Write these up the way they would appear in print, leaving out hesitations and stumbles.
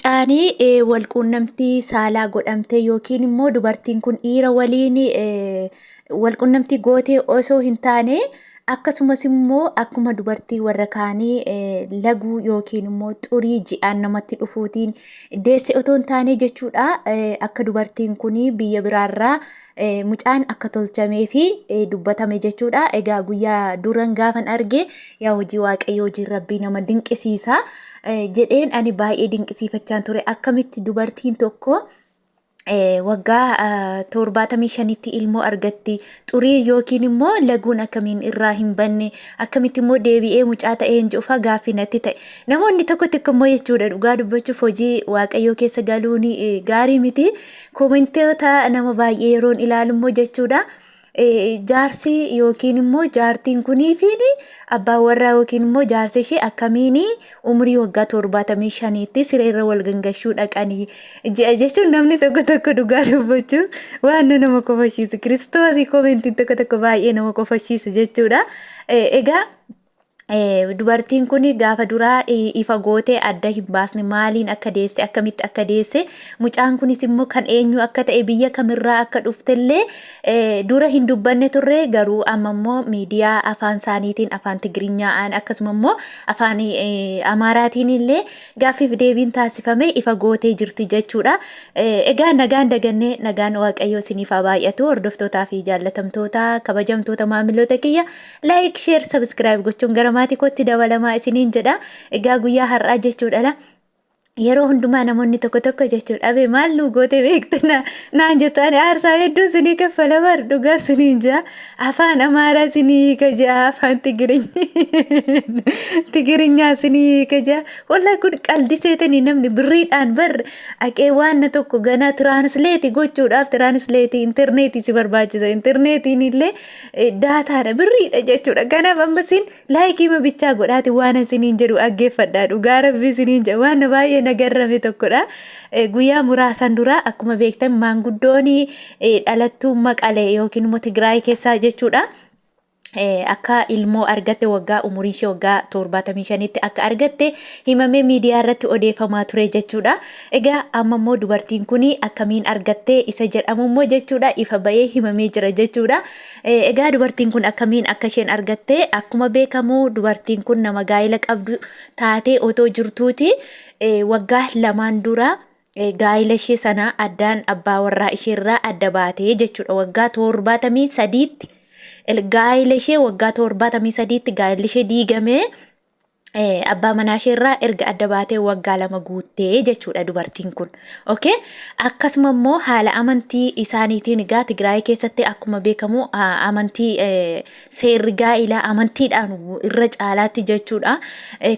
Mucaan walquunnamtii saalaa godhamtee yookiin immoo dubartiin kun dhiira waliin walquunnamtii gootee osoo hin taane, akkasumas immoo akkuma dubartii warra kaanii laguu yookiin immoo xurii ji'aan namatti dhufuutiin deesse otoo hin taane jechuudha. Akka dubartiin kun biyya biraarraa mucaan akka tolchamee fi dubbatame jechuudha. Egaa guyyaa duran gaafan arge, yaa hojii Waaqayyoo, hojiin Rabbii nama dinqisiisa jedheen ani baay'ee dinqisiifachaan ture. Akkamitti dubartiin tokko waggaa 75tti ilmoo argatti? Xurii yookiin immoo laguun akkamiin irraa hin banne? Akkamitti immoo deebi'ee mucaa ta'ee hin jiru? Gaaffii natti ta'e. Namoonni tokko tokko immoo jechuudha, dhugaa dubbachuuf hojii Waaqayyoo keessa galuun gaarii miti. Koomentoota nama baay'ee yeroon ilaalu immoo jechuudha, jaarsi yookiin immoo jaartiin kunii fi abbaan warraa yookiin immoo jaarsi ishee akkamiin umurii waggaa 75tti sireerra wal gangashuu dhaqanii jechuun, namni tokko tokko dhugaa dubbachuu waan nama kofashiisu, Kiristoosii, koomentiin tokko tokko baay'ee nama kofashiisa jechuudha. Egaa dubartiin kun gaafa duraa ifa gootee adda hin baasne, maaliin akka deesse, akkamitti akka deesse, mucaan kunis immoo kan eenyu akka ta'e, biyya kamirraa akka dhuftellee dura hin dubbanne turre. Garuu amma immoo miidiyaa afaan isaaniitiin, afaan Tigirinyaan, akkasuma immoo afaan Amaaraatiin illee gaaffiif deebiin taasifame ifa gootee jirti jechuudha. Egaa nagaan dagannee, nagaan Waaqayyoo isiniif haa baay'atu. Hordoftootaa fi jaallatamtoota, kabajamtoota maamiloota kiyya, like, share, subscribe gochuun gara maatii kootti dabalamaa isiniin jedha. Egaa guyyaa har'aa jechuudha. Yeroo hundumaa namoonni tokko tokko jechuudha, abe maal nu goote beekte naan jettu. Ani aarsaa hedduu isinii kaffala bar, dhugaa isiniin jaa. Afaan Amaaraa isinii hiika jaa, afaan Tigirinyaa isinii hiika jaa. Wallahi kun qaldi seetanii, namni birriidhaan bar aqee waan tokko ganaa translate gochuudhaaf translate intarneetii si barbaachisa. Intarneetiin illee daataadha, birriidha jechuudha. Kanaaf amma isin like ma bichaa godhaati waan isiniin jedhu dhaggeeffadha. Dhugaa Rabbii isiniin jedha, waan baay'ee na garrame tokkodha. Guyyaa muraasan dura akkuma beektan maanguddoon dhalattuu Maqalee yookiin immoo Tigraay keessaa jechuudha, akka ilmoo argatte, waggaa umuriin ishee waggaa 75tti akka argatte himamee miidiyaa irratti odeeffamaa ture jechuudha. Egaa amma immoo dubartiin kun akkamiin argatte isa jedhamu immoo jechuudha ifa ba'ee himamee jira jechuudha. Egaa dubartiin kun akkamiin akka isheen argatte, akkuma beekamu dubartiin kun nama gaa'ela qabdu taatee otoo jirtuuti waggaa 2n dura gaa'ela ishee sana addaan abbaa warraa isheerraa adda baatee jechuudha. Waggaa 73tti gaa'ela ishee, waggaa 73tti gaa'elli ishee diigamee abbaa manaa isheerraa erga adda baatee waggaa 2 guuttee jechuudha dubartiin kun. Okay? Akkasuma immoo haala amantii isaaniitiin, egaa Tigraay keessatti akkuma beekamu amantii seerri gaa'ilaa amantiidhaan irra caalaatti jechuudha.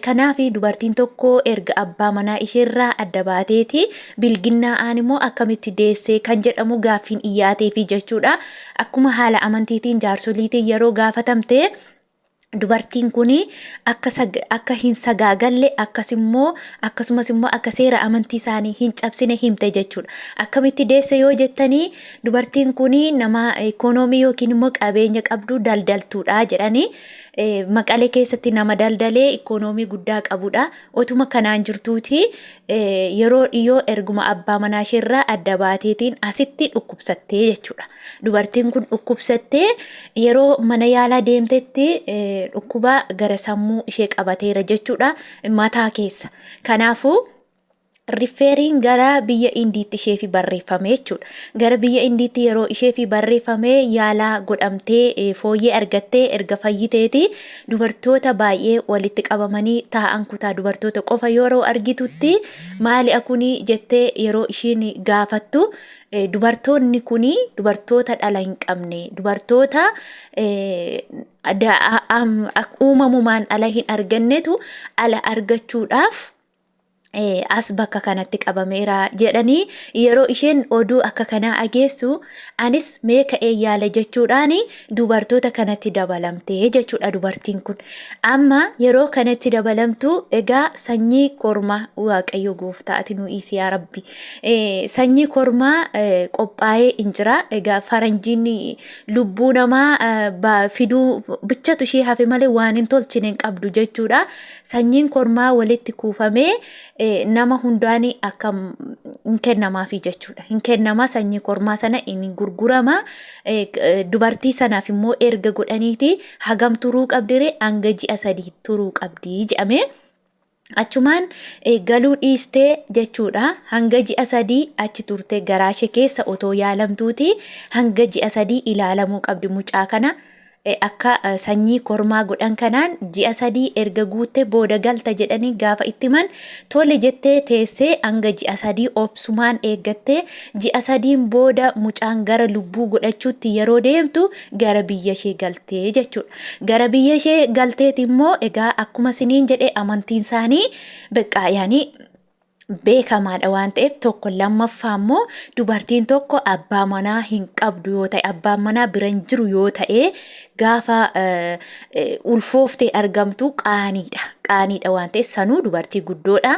Kanaaf dubartiin tokko erga abbaa manaa isheerraa adda baateeti bilginnaa'aan immoo akkamitti deessee kan jedhamu gaaffiin iyyaateefi jechuudha. Akkuma haala amantiitiin jaarsoliitiin yeroo gaafatamte, dubartiin kun akka hin sagaagalle, akkasumas immoo akka seera amantii isaanii hin cabsine himte jechuudha. Akkamitti deesse yoo jettanii, dubartiin kun nama ikoonoomii yookiin immoo qabeenya qabdu, daldaltuudha jedhanii, Maqalee keessatti nama daldalee ikoonoomii guddaa qabudha. Otuma kanaan jirtuuti yeroo dhiyoo erguma abbaa manaa isheerraa adda baateetiin asitti dhukkubsattee jechuudha. Dubartiin kun dhukkubsattee yeroo mana yaalaa deemtetti dhukkuba gara sammuu ishee qabateera jechuudha, mataa keessa. Kanaafuu rifeeriin gara biyya Indiitti isheefi barreeffame jechuudha. Gara biyya Indiitti yeroo isheefi barreeffame yaalaa godhamtee fooyyee argattee erga fayyiteeti dubartoota baay'ee walitti qabamanii taa'an, kutaa dubartoota qofa yeroo argitutti, maali akuni jettee yeroo ishiin gaafattu, dubartoonni kuni dubartoota dhala hin qabne, dubartoota uumamumaan dhala hin argannetu dhala argachuudhaaf as bakka kanatti qabameera jedhanii yeroo isheen oduu akka kanaa ageessu, anis mee ka'ee yaala jechuudhaan dubartoota kanatti dabalamte jechuudha dubartiin kun. Amma yeroo kanatti dabalamtu, egaa sanyii kormaa, Waaqayyo gooftaa ati nu dhiisi yaa Rabbi. Sanyii kormaa qophaa'ee hin jira. Egaa faranjiin lubbuu namaa fiduu bichatu ishee hafe malee waan hin tolchine hin qabdu jechuudha. Sanyiin kormaa walitti kuufamee Nama hundaan akka hin kennamaafi jechuudha. Hin kennamaa sanyii kormaa sana hin gurgurama. Dubartii sanaaf immoo erga godhaniiti hagam turuu qabdiree hanga ji'a 3 turuu qabdi jedhamee. Achumaan galuu dhiistee jechuudha. Hanga ji'a 3 achi turte garaashee keessa otoo yaalamtuuti hanga ji'a 3 ilaalamuu qabdi mucaa kana. Akka sanyii kormaa godhan kanaan ji'a 3 erga guutte booda galta jedhanii gaafa itti himan tole jettee teessee hanga ji'a 3 obsumaan eeggattee ji'a 3n booda mucaan gara lubbuu godhachuutti yeroo deemtu gara biyya ishee galtee jechuudha. Gara biyya ishee galteeti immoo egaa akkuma isiniin jedhe amantiin isaanii beqqaa yaanii beekamaadha waan ta'eef tokko lammaffaa immoo dubartiin tokko abbaa manaa hin qabdu yoo ta'e abbaan manaa bira hin jiru yoo ta'e gaafa ulfooftee argamtu qaaniidha. Qaaniidha waan ta'eef sanuu dubartii guddoodha.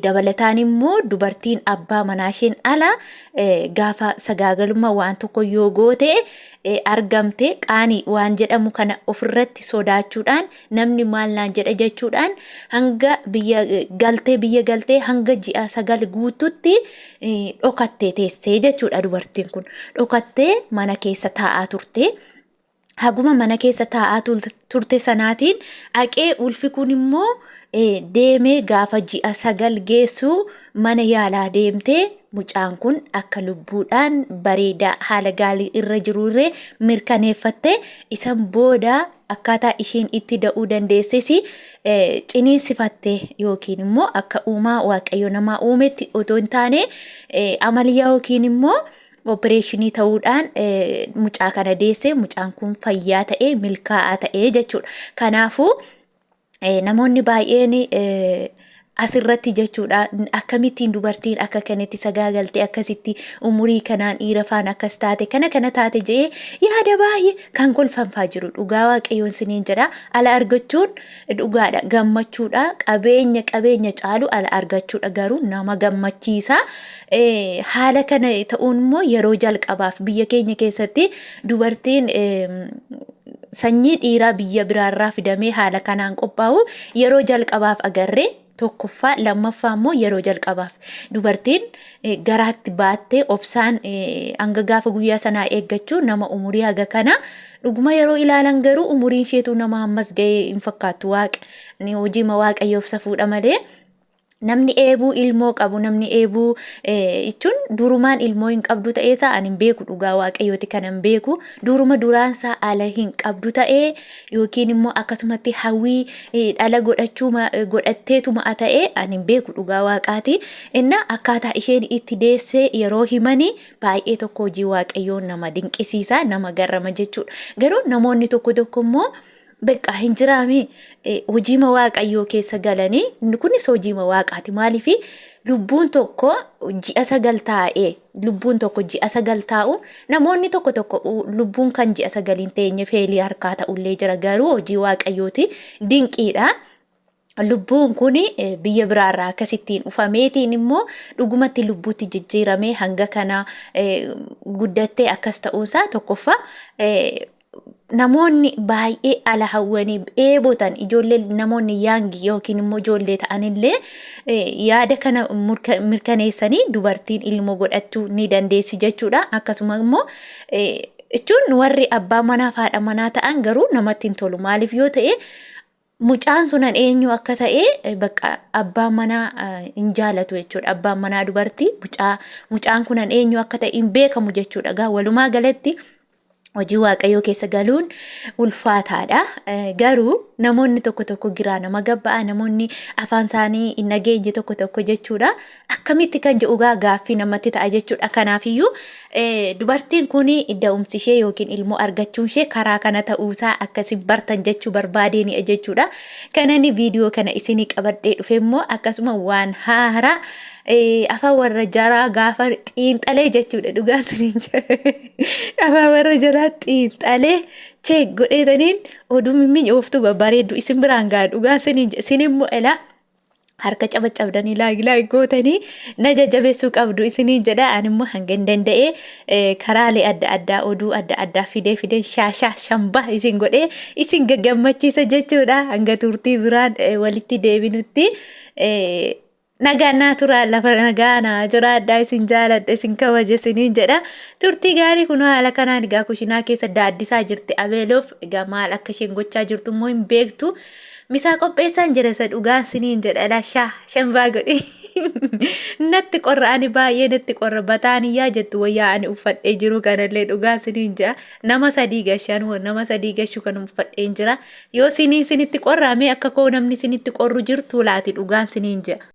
Dabalataan immoo dubartiin abbaa manaa isheen ala gaafa sagaagalummaa waan tokko yoo goote argamte qaanii waan jedhamu kana ofirratti sodaachuudhaan namni maal naan jedha jechuudhaan hanga biyya galtee biyya galtee hanga ji'a 9 guututti dhokattee teessee jechuudha dubartiin kun dhokattee mana keessa taa'aa turte. Haguma mana keessa taa'aa turte sanaatiin dhaqee ulfi kun immoo deemee gaafa ji'a 9 geessu mana yaalaa deemtee mucaan kun akka lubbuudhaan bareedaa haala gaarii irra jiru irree mirkaneeffatte isan booda akkaataa isheen itti da'uu dandeesses ciniinsifatte yookiin immoo akka uumaa waaqayyo namaa uumetti otoo hin taane amaliyyaa yookiin immoo opereeshinii ta'uudhaan mucaa kana deesse mucaan kun fayyaa ta'ee milkaa'aa ta'ee jechuudha. Kanaafuu namoonni baay'een asirratti jechuudha akkamittiin dubartiin akka kanatti sagaagaltee akkasitti umurii kanaan dhiira faana akkas taate kana kana taate jedhee yaada baay'ee kan kolfanfaa jiru dhugaa waaqayyoon siniin jedha ala argachuun dhugaadha gammachuudha qabeenya qabeenya caalu ala argachuudha garuu nama gammachiisa haala kana ta'uun immoo yeroo jalqabaaf biyya keenya keessatti dubartiin sanyii dhiiraa biyya biraarraa fidamee haala kanaan qophaa'u yeroo jalqabaaf agarre tokkoffaa lammaffaa immoo yeroo jalqabaaf dubartiin garaatti baattee obsaan hanga gaafa guyyaa sanaa eeggachuu nama umurii haga kana dhuguma yeroo ilaalan garuu umuriin isheetu nama ammas ga'ee hin fakkaattu waaqa hojiima waaqayyoof safuudha malee. Namni eebuu ilmoo qabu namni eebuu jechuun durumaan ilmoo hin qabdu ta'ee isaa ani hin beeku dhugaa waaqayyooti kan hin beeku duruma duraan isaa ala hin qabdu ta'ee yookiin immoo akkasumatti hawwii dhala godhachuu godhatteetuma ta'ee ani hin beeku dhugaa waaqaati. Inna akkaataa isheen itti deessee yeroo himanii baay'ee tokko hojii waaqayyoo nama dinqisiisa nama garrama jechuudha. Garuu namoonni tokko tokko immoo Beqqaa hin jiraami hojiima waaqayyoo keessa galanii inni kunis hojiima waaqaati maaliif lubbuun tokko ji'a 9 taa'ee lubbuun tokko ji'a 9 taa'u namoonni tokko tokko lubbuun kan ji'a 9 hin teenye feelii harkaa ta'ullee jira garuu hojii waaqayyooti dinqiidha. Lubbuun kun biyya biraarraa akkasittiin dhufameetiin immoo dhugumatti lubbuutti jijjiiramee hanga kana guddattee akkas ta'uunsaa tokkoffaa namoonni baay'ee ala hawwanii dheebotan ijoollee namoonni yaangi yookiin immoo ijoollee ta'anillee yaada kana mirkaneessanii dubartiin ilmoo godhachuu ni dandeessi jechuudha. Akkasuma immoo jechuun warri abbaa manaa fi haadha manaa ta'an garuu namatti hin tolu. Maaliif yoo ta'e mucaan sunan eenyu akka ta'e bakka abbaan manaa hin jaalatu jechuudha. Abbaan manaa dubartii mucaa mucaan kunan eenyu akka ta'e hin beekamu jechuudha. Gaa walumaa galatti hojii waaqayyoo keessa galuun ulfaataadha. Garuu namoonni tokko tokko giraa nama gabba'a namoonni afaan isaanii hin dhageenye tokko tokko jechuudha. Akkamitti kan jedhu gaa gaaffii namatti ta'a jechuudha. Kanaafiyyuu dubartiin kun da'umsi ishee yookiin ilmoo argachuun ishee karaa kana ta'uusaa akkasi bartan jechuu barbaadeenidha jechuudha. Kanani viidiyoo kana isinii qabadhee dhufe immoo akkasuma waan haaraa afaan warra jaraa gaafa xiinxalee jechuudha dhugaa isiniin jedha. Afaan warra jalaa xiinxalee cheek godheetaniin oduu mimmi'ooftuu babbareeddu isin biraan ga'a dhugaa isiniin jedha. Isin immoo elaa harka cabacabdanii laayik laayik gootanii na jajjabeessuu qabdu isiniin jedha. Ani immoo hanga hin danda'e karaalee adda addaa oduu adda addaa fidee fidee shaashaa shambaa isin godhee isin gaggammachiisa jechuudha. Hanga turtii biraan walitti deebinutti. Nagaan naa turaa, lafa nagaa naa jiraadhaa, isin jaaladha, isin kabaja isiniin jedha. Turtii gaarii. Kunoo haala kanaan egaa kushinaa keessa daaddisaa jirti Abeeloof. Egaa maal akka isheen gochaa jirtu immoo hin beektu. Misaa qopheessaan jira isa dhugaan siniin jedha, ilaa shaa shambaa godhi. Natti qorra, ani baay'ee natti qorra, bataaniyyaa jettu wayyaa ani uffadhee jiru kanallee dhugaa siniin jedha. Nama sadii gashaan nama sadii gashuu kan uffadheen jira. Yoo siniin sinitti qorraame akka koo namni sinitti qorru jirtu laati, dhugaan siniin jedha.